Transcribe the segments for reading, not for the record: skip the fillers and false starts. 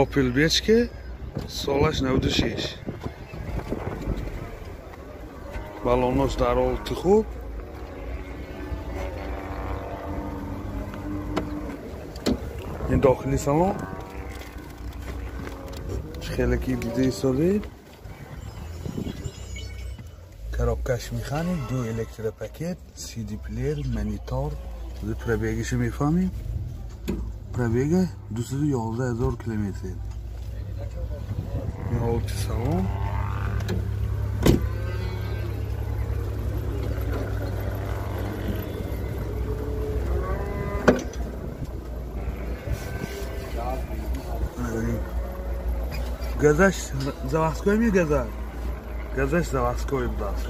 Opel Bechke солаш 96. Балонош дар ҳолати хуб. Ин дохили салон хеле ки дида истодед. Коробкаш механик, ду электропакет, CD плеер, монитор. Пробегиша мефаҳмем. Пробега 211 000 километр. Ин ҳолати салон. Газаш заводской ми газаш? Газаш заводской будааст.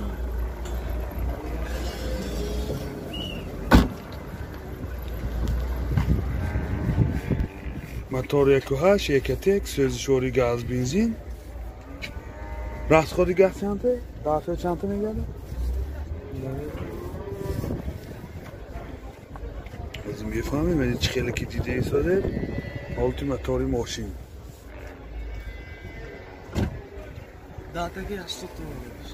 Мотор 1.8 Ecotec, сӯзишвори газ, бензин. Расходи газ чанте? Дафъа чанте мегардад? Аз мефаҳмем, ин чӣ хеле ки дида истодед, ҳолати мотори мошин. Даҳтаки 80 километр.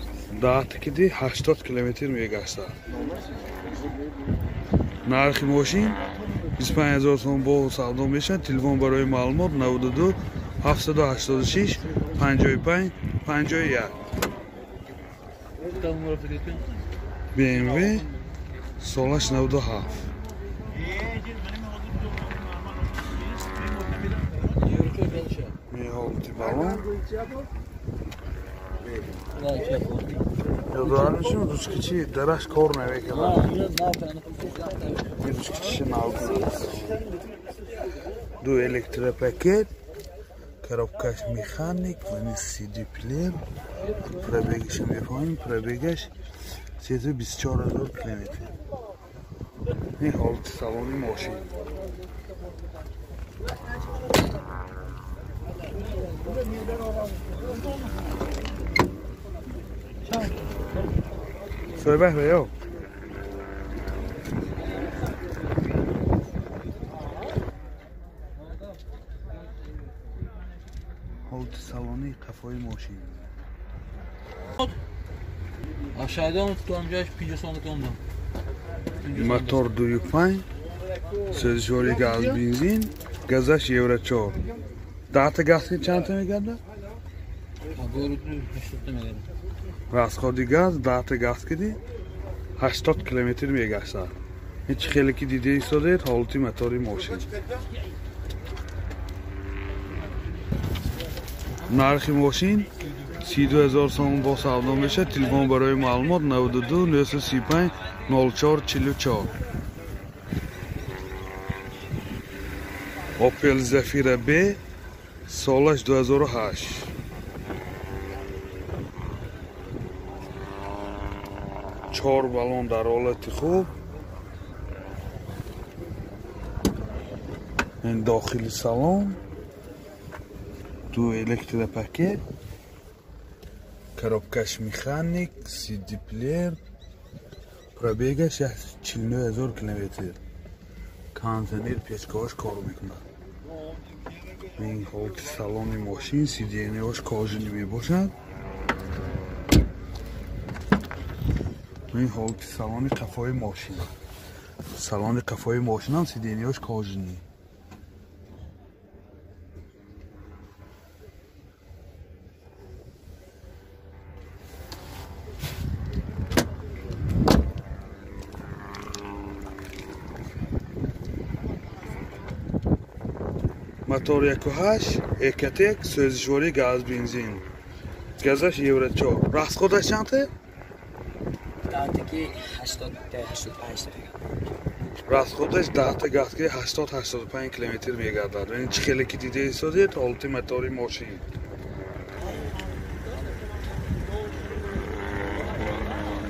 Даҳтаки 80 километр мегаштад. Нархи мошин 25 000 сом бо савдо мешавад. Телефон барои маълумот 92 786 55 51. BMW солаш 97. Ҳолати балон. Ёдовар мешавам, ручкачи дараш кор намекунад. Ручкачи нав кунад. Ду электропакет, коробкаш механик, мани CD плеер. Пробегиша мефаҳмем, пробегаш 324 000 километр. Ин ҳолати салони мошин. Соҳибах ё. Ҳолати салони қафои мошин. Aşağıdan tutamcayış 50 сомон тонда. Мотор 2.5, сӯзишвори газ, бензин, газаш евро 4. Даҳта газ чандта мегардад? Расходи газ даҳта газ киди 80 километр мегаштад. Ин чӣ хеле ки дида истодед, ҳолати мотори мошин. Нархи мошин 32 000 сомон бо савдо мешавад. Телефон барои маълумот 92 935 04 44. Opel Zafira B солаш 2008. Чор балон дар ҳолати хуб. Ин дохили салон, ду электропакет, коробкаш механик, CD плеер, пробегаш 49 000 километр. Кондиционер, печкаҳош кор мекунад. Ин ҳолати салони мошин, сиденияҳош кожини мебошад. Ин ҳолати салони қафои мошин. Салони қафои мошинам сиденияҳош кожини. Мотор 1.8 Ecotec, сӯзишвори газ, бензин. Газаш евро 4. Расходаш чанте? Даҳтаки 80 85. Расходаш даҳта газ ки 80-85 километр мегардад. Ин чӣ хеле ки дида истодед, ҳолати мотори мошин.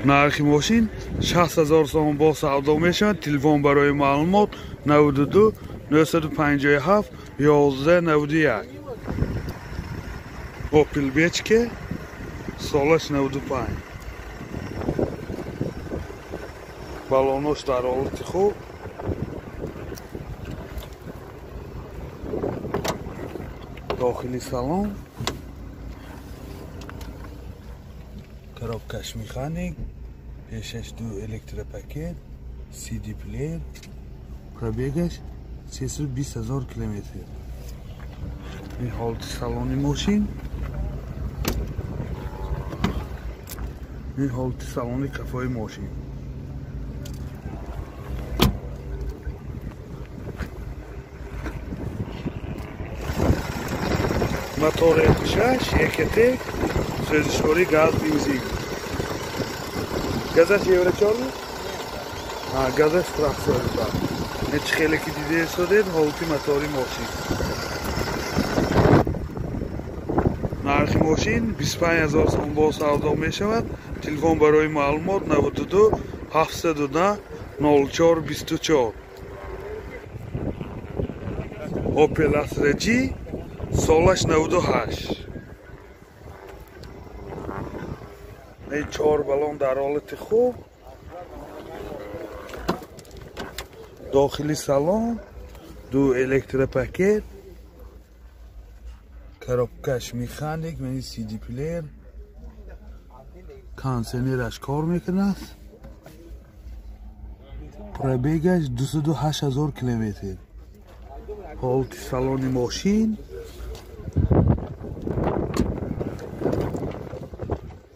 Нархи мошин 60 000 сомон бо савдо мешавад. Телефон барои маълумот 92 957 11 91. Opel Bechke солаш 95. Балонош дар ҳолати хуб. Дохили салон. Коробкаш механик. Пешаш ду электропакет. CD плеер. Пробегаш 320 ҳазор километр. Ин ҳолати салони мошин. Ин ҳолати салони қафои мошин. Мотор 1.6 ЕКТ, сӯзишворӣ газ, бензин. Газаш евро 4? Газаш тракторба. Чӣ хеле ки дида истодед, ҳолати мотори мошин. Нархи мошин 25 ҳазор сом бо савдо мешавад. Телефон барои маълумот 92 710 04 24. Opel Astra G, солаш 98. Ин 4 баллон дар ҳолати хуб. Дохили салон ду электропакет, коробкаш механик, мани CD плеер, кондиционераш кор мекунад. Пробегаш 208 ҳазор километр. Ҳолати салони мошин.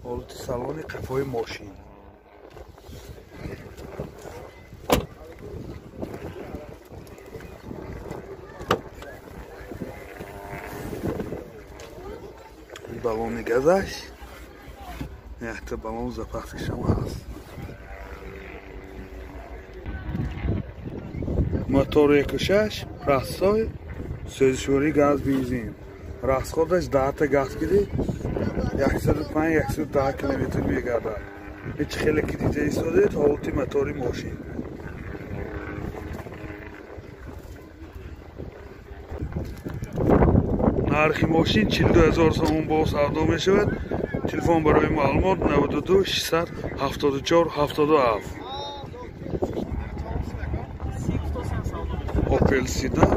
Ҳолати салони қафои мошин. Баллони газаш, якта баллон запаскашам ҳаст. Мотор 1.6, рассой, сӯзишворӣ газ, бензин. Расходаш 10 газ гири 105-110 километр мегардад. Ҳеҷ хеле ки дида истодед, ҳолати мотори мошин. Нархи мошин 42 ҳазор сомон бо савдо мешавад. Телефон барои маълумот 92 674 77. Opel Sedan,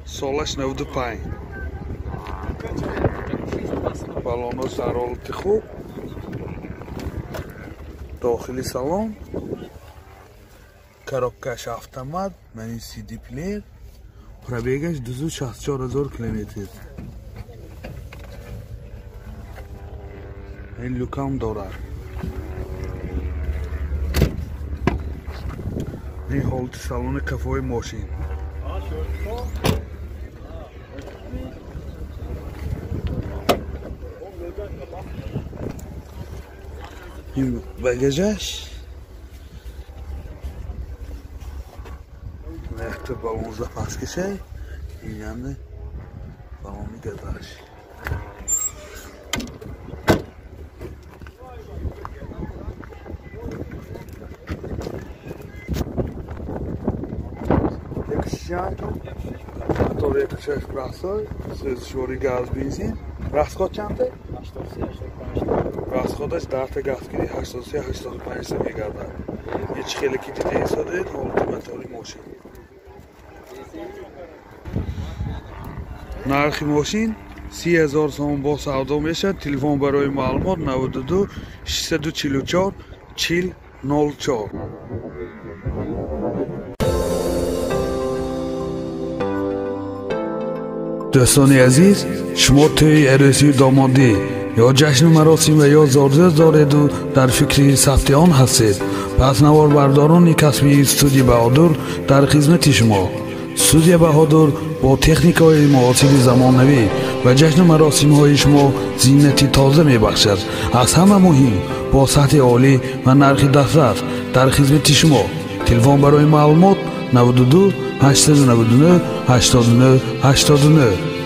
солаш 95. Баллонҳо дар ҳолати хуб. Дохили салон. Коробкаш автомат, мани CD плеер. Пробегаш 264 ҳазор километр. Ин люкам дорад. Ин ҳолати салони қафои мошин. Ин багажаш. Якта баллон запаскашай, инянда баллони газаш. Мотор 1.6 прасой, сӯзишворӣ газ, бензин. Расход чанд? 83-85. Расходаш 10 газ гири 83-85 мегардад. Ҳеҷ хеле ки дида истодед, ҳолати мотори мошин. Нархи мошин 30 ҳазор сомон бо савдо мешавад. Телефон барои маълумот 92 644 40 04. Дӯстони азиз, шумо тӯи арӯсию домодӣ ё ҷашну маросим ва ё зорзӯз дореду дар фикри сабти он ҳастед, пас наворбардорони касбии студия Баҳодур дар хизмати шумо. Студия Баҳодур бо техникаҳои муосири замонавӣ ва ҷашну маросимҳои шумо зинати тоза мебахшад. Аз ҳама муҳим, бо сатҳи олӣ ва нархи дастрас дар хизмати шумо. Телефон барои маълумот 92 899 89 89.